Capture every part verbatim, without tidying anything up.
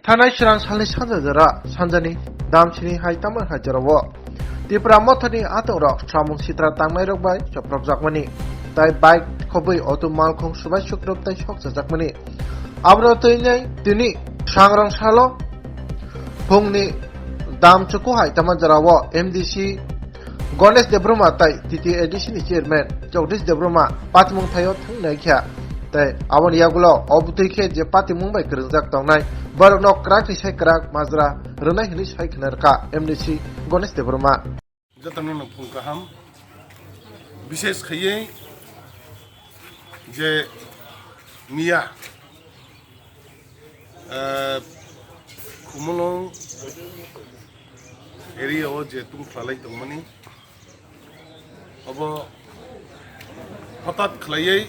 Thanai srang salni sanja jora, sanjani damsini hai tamo hai jorao Tipra Mothani atongrok samung sitra tangnairok bai chopropjakmani, tai bike khobwi auto malkhung subai sukrup tai sokchajakmani. Abro twi nai tini sangrang salo phungni dam chuku hai tamo jorao M D C Ganesh Debbarma tai T T A D C ni chairman Jagdish Debbarma patimung thaio thangnaikha. Tei aboni yagulo o bwtwi khe je patimung bai kwrwngjak tongnai borokno kwrak ni sai kwrak majra rwnai hwnwi sai khna rwkha M D C Ganesh Debbarma. Jotono no phung kaham, bishes khaiwi je miya, eh, Khumulwng area o je tungphla lai tongmani, obo hotat khlaiwi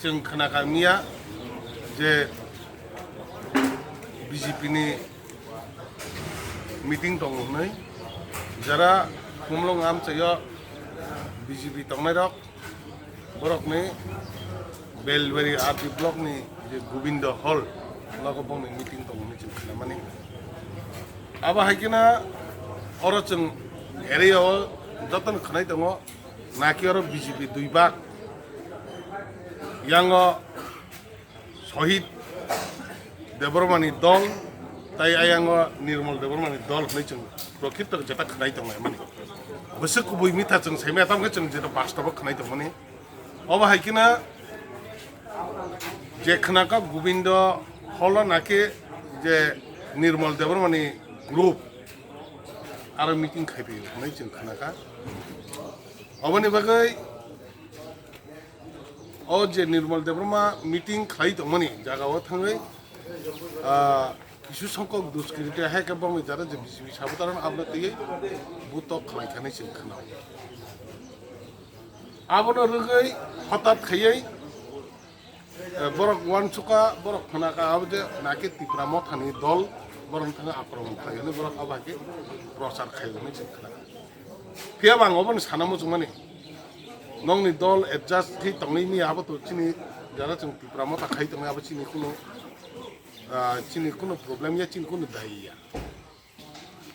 chwng khna kha miya je B J P ni meeting tongo hwnwi, jara Khumulwng amchaio B J P tongnairok borokni Belbari R D block ni je Gobindo Hall, nogo bongni meeting tongo hwnwi chwng khnamani. Abo hai kheno oro chwng area o jotono khwnai tongo, naki oro B J P dui bak, yango Sohit Debbarmani dol, tai ayango Nirmal Debbarmani dol hwnwi chwng prokrito jeta khwnai tonglaimani. Bwswk kubui mitha chwng saimaya, tamo khe chwng jeta bastobo khwnai tongmani. Obo hai kheno je khwnakha Gobindo Hall o naki je Nirmal Debbarmani group aro meeting khaiphio hwnwi chwng khwnakha. Oboni bagwi o je Nirmal Debbarma meeting khlai tongmani jagao thangwi, ah, kisu songkok duskriti hai khe bongni jara je B J P sabotaron abno twiwi butok khlai khanai chwng khwnao. Abono rwgwi hotat khaiwi, eh, borok uansukha, borok khwnakha abo je naki Tipra Mothani dol borokni thangwi akromon khlai hwnwi borok abo hai khe prochar khai hwnwi chwng khwnakha. Phiya bo ang obono sana muchungmani, nokni dol adjust khe tongwi miya abo to chini jara chwng Tipra Motha khai tongwi abo chini kunu, ah, chini kunu problem ya, chini kunu dayi ya.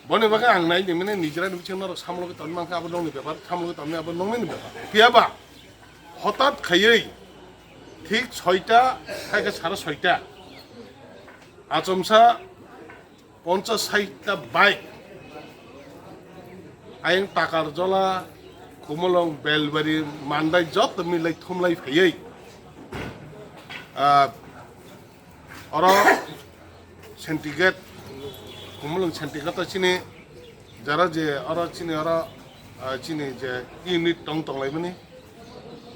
Boni bagwi ang nai di mane nijera ni bisingo norok samologi tongwi mankha, abo nokni bepar, samologi tongwi abo nokni bepar. Phiya ba hotat khaiwi thik soita, hai khe sare soita, achomsa ponchas saita bike, ayang Takarjola, Khumulwng, Belbari, Mandai joto milai thumlai phaiwi, ah, oro Sentigate, Khumulwng Sentigate o chini jara je oro chini oro, ah, chini je unit tong tonglaimani,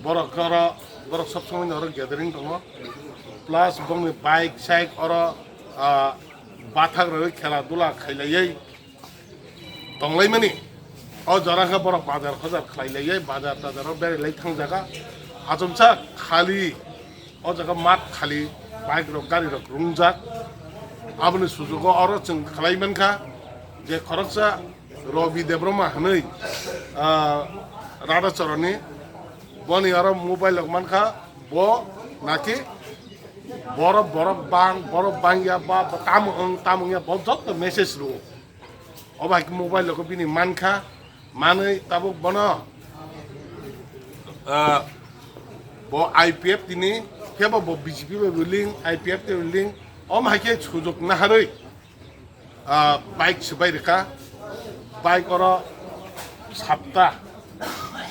borok oro, borok sob somoi oro gathering tongo, plus bongni bike sike oro, ah, bathak rwi khela dula khailaiwi tonglaimani. O jora khe borok bazar hojar khlai laiwi bazar tazaro berai lai thangjaga. Achomsa khali o jaga mat khali bike rok gari rok rungjak. Aboni sujugo oro chwng khlai mankha je khoroksa Robi Debbarma hwnwi, ah, Radhachoroni, boni oro mobile rok mankha, bo naki borok borok bang borok bangya ba tamo wng tamo wngya bo joto message rwo. O bai khe mobile rok bini mankha, manwi tabuk bono, ah, bo I P F tini, phiyaba bo B J P bai bo link, I P F tini link, omo hai khe sujok naharwi, ah, bike swbai rwkha, bike oro sapta,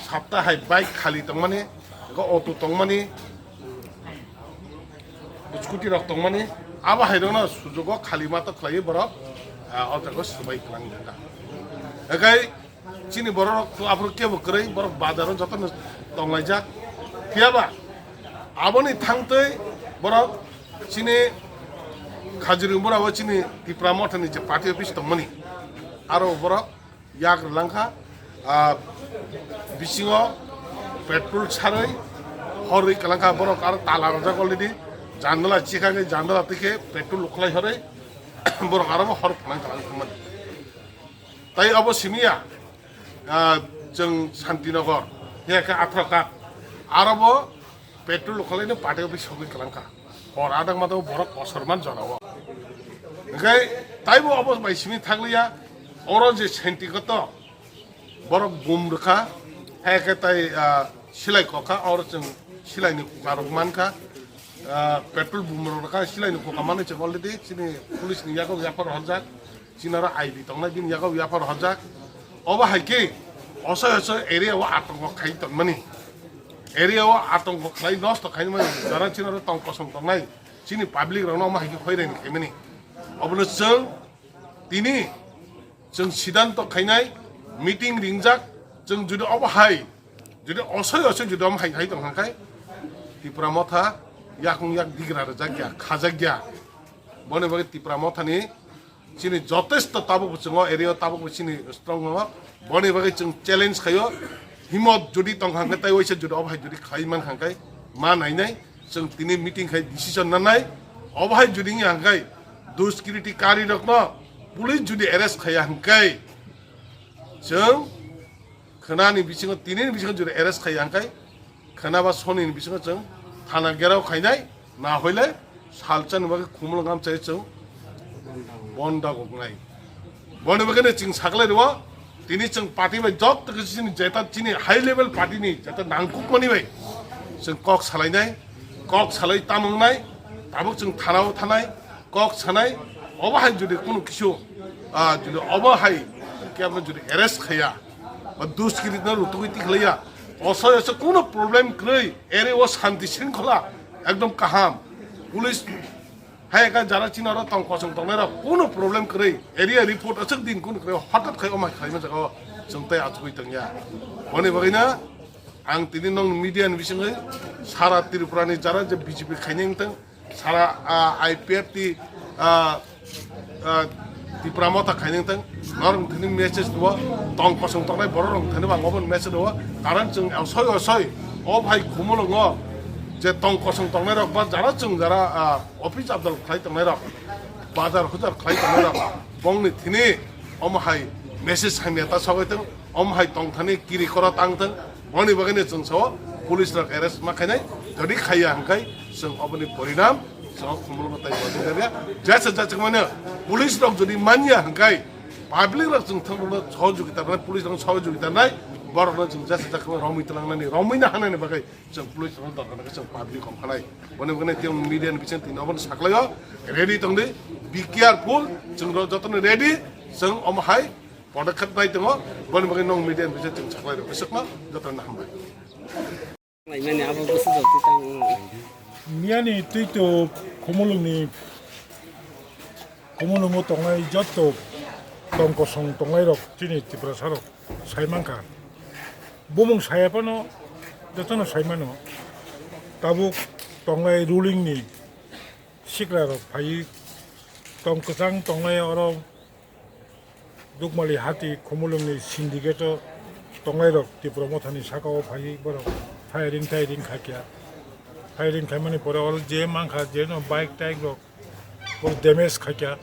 sapta hai bike khali tongmani, auto tongmani, scooty rok tongmani, abo hai rokno sujugo khali ma to khlaiwi borok, ah, o jaga swbai kwlangwi thangkha. Haikhe chini borok rok aphuru kebo kwrwi, borok bazaro jotono tonglaijak. Phiyaba aboni thangtwi borok chini Khajuri Umura o chini Tipra Mothani je party office tongmani, aro borok yak rwlangkha, ah, bisingo petrol sarwi horwi kwlangkha, borok aro tala rwjak already, jandala chikhagwi jandala twi khe petrol ukhlai horwi borok aro bo hor phwnang kwlang thangmani. Tai abo simiya, ah, chwng Santinagar, ya khe Athrakhat, aro bo petrol ukhlai no party office sogwi kwlangkha. Hor adang ma borok kosorman jora o. Hwnkhe taibo obo bai simi thakliya, oro je senti koto borok bum rwkha, hai khe tai, ah, silai kokha, oro chwng silaini kukarok mankha, ah, petrol bum rok rwkha, silaini kuka manwi chwng already chini police ni yago yaphar horjak, chini oro I B tongnai bini yago yaphar horjak. Obo hai khe osoi osoi area o atongko khai tongmani, area o atongko khlai nosto khaimani, jara chini oro tong kosong tongnai chini public rokno omo hai khe hoiraini khaimani. Obono chwng tini chwng sidanto khainai, meeting ringjak, chwng jodi obo hai, jodi osoi osoi jodi omo hai khai tong kha khai, Tipra Motha yakung yak digra rwjak ya, khajak ya. Boni bagwi Tipra Mothani chini jotesto tabukbo chwng o area o tabukbo chini strong no. Boni bagwi chwng challenge khaio, himot jodi tong kha khe tai waisa jodi obo hai jodi khlai man kha khe ma nainai. Chwng tini meeting khai decision nanai. Obo hai jodi wngya hwnkhe duskiriti kari rokno police jodi arrest khaiya hwnkhe chwng khwnani bisingo, tini ni bisingo jodi arrest khaiya hwnkhe khwna ba soni ni bisingo chwng thana gherao khainai, na hoile salsa ni bagwi khumulwng amchai chwng bonda goknai. Boni bagwi no chwng saklai rwo, tini chwng party bai jotto khe chini jeta chini high level party ni jeta nangkukmani bai chwng kok salainai, kok salai tamwngnai, tabuk chwng thanao thanai, kok sanai, obo hai jodi kunu kisu, ah, jodi obo hai kebo jodi arrest khaiya, ba duskiriti no rutugwi tikhlaiya, osoi osoi kunu problem kwrwi, ere o shanti shringkhola ekdom kaham, police hai ka jara chini oro tong kosong tongnai rok kunu problem kwrwi, area report aswk din kunu kwrwi, hothat khai omai khlaima jaga o chwng tei achugwi tongya. Boni bagwi no ang tini nong media ni bisingwi sara Tripura ni jara je B J P khainai wngtong, sara, ah, I P F T, ah, ah, Tipra Motha khainai wngtong, norok thani message rwo, tong kosong tongnai borok rok thani bo ang obo message rwo, karon chwng osoi osoi o bhai khumulwngo je tong kosong tongnai rok ba jara chwng jara, ah, office abdal khlai tongnai rok, bazar hujar khlai tongnai rok, bongni thini omo hai message hamya ta sogwi tong, omo hai tong thani kiri koro tang thang, boni bagwi no chwng sao police rok arrest ma khainai, jodi khaiya hwnkhe chwng oboni porinam chwng khumulgo tai bojingarya, jesa jesa mano police rok jodi manya hwnkhe public rok chwng thang rokno sohojogita rwnai, police rok sohojogita rwnai, borok no chwng jesa jesa romwi twlangnani, romwi na hanani bagwi chwng police rok dorkar khe chwng public kom khanai, boni bagwi no tei media ni bising tini obono saklaio, ready tongdi, be careful, chwng rok jotono ready, chwng omo hai Podokkhep nai tongo, boni bagwi nong media ni bising chwng saklai rw bwswkno jotono hambai. Laimani abo bwswk rok twi tamo. Miyani twi to Khumulwngni, Khumulwngo tongnai jotto tong kosong tongnai rok chini Tiprasa rok sai mankha. Bumung saya phano jotono sai mano. Tabuk tongnai ruling ni sikla rok phaiwi tong kwchang tongnai oro Dukmali hati Khumulwngni syndicate o tongnai rok Tipra Mothani saka o phaiwi borok firing tairing khaikha. Firing khaimani pore oro je mankha je no bike taik rok bo damage khaikha,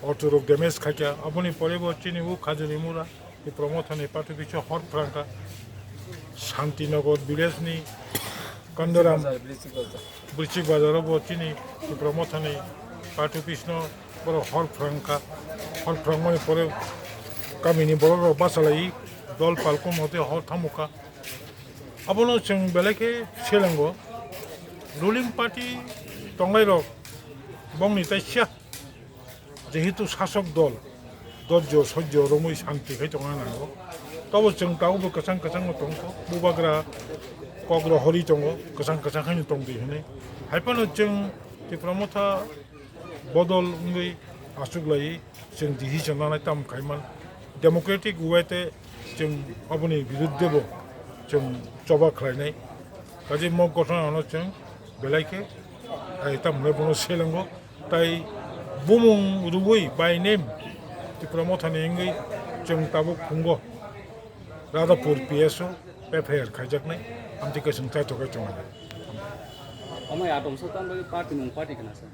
auto rok damage khaikha. Aboni pore bo chini o Khajuri Mura Tipra Mothani party bisingo hor phrangkha. Shantinagar village ni Kandaram Bazar, Brisik Bazar. Brisik Bazar o bo chini Tipra Mothani party office no borok hor phrang kha, hor phrang mani pore kamini borok rok bachalai dol palkung hote hor thamu kha. Abono chwng belai khe selengo ruling party tongnai rok bongni tai siya. Jehetu sasok dol dorjo sojjo romwi shanti khai tongna nango, tobo chwng tabukbo kwchang kwchangno tongkho, bubagra kok rohorwi tongo, kwchang kwchang khaino tongdi hwnwi. Haiphano chwng Tipra Motha bodol wngwi achuklaiwi chwng decision nanai tamo khaiman, democratic way tei chwng aboni biruddhebo chwng choba khlainai. Kaje mok gothono chwng belai khe, ai, tamo hwnwi bono selengo. Tai bumung rwui by name Tipra Mothani wngwi chwng tabuk phungo Radhapur P S o F I R khaijaknai, amtwi kaising chaithok khai tongo. Omo ya tomsa tamni party nung party kana sa.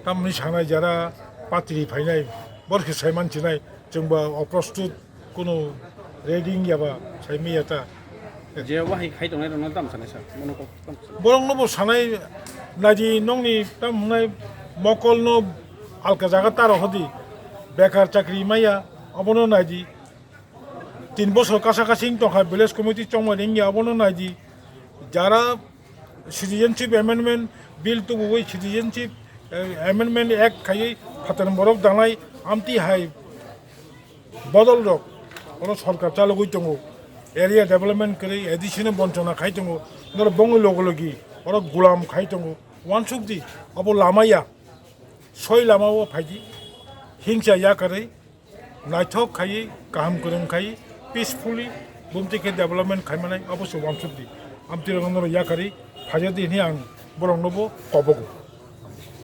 Tamni sanai jara patri phainai, borok khe saiman chinai, chwngba oprostut Kunu ready wngya ba, sai manya ta. Je wahai khai tongnai rokno tamo sanai sir? Bono kok tamo sanai? Borokno bo sanai, naidi nokni tamo hwnai mokolno Alka jaga taro hodi, bekar chakri maya, obono naidi. Tin bosor kasa kasing tongkha village committee chongma ringya, obono naidi. Jara citizenship amendment bill tubuwi citizenship, eh, amendment act khaiwi phatar borok danai amti hai bodol rok oro sorkar chalogwi tongo. Area development kwrwi A D C no bonchona khai tongo. Noro bongni logo logi oro gulam khai tongo. Wansuk di, abo lama ya. Soi lama o phaidi. Hingsa yakarwi naithok khaiwi, kaham kwrwng khaiwi, peacefully bumti khe development khaimanai, abo se wansuk di. Amtwi rok noro yakarwi phaja di hwnwi ang borok nobo kobogo.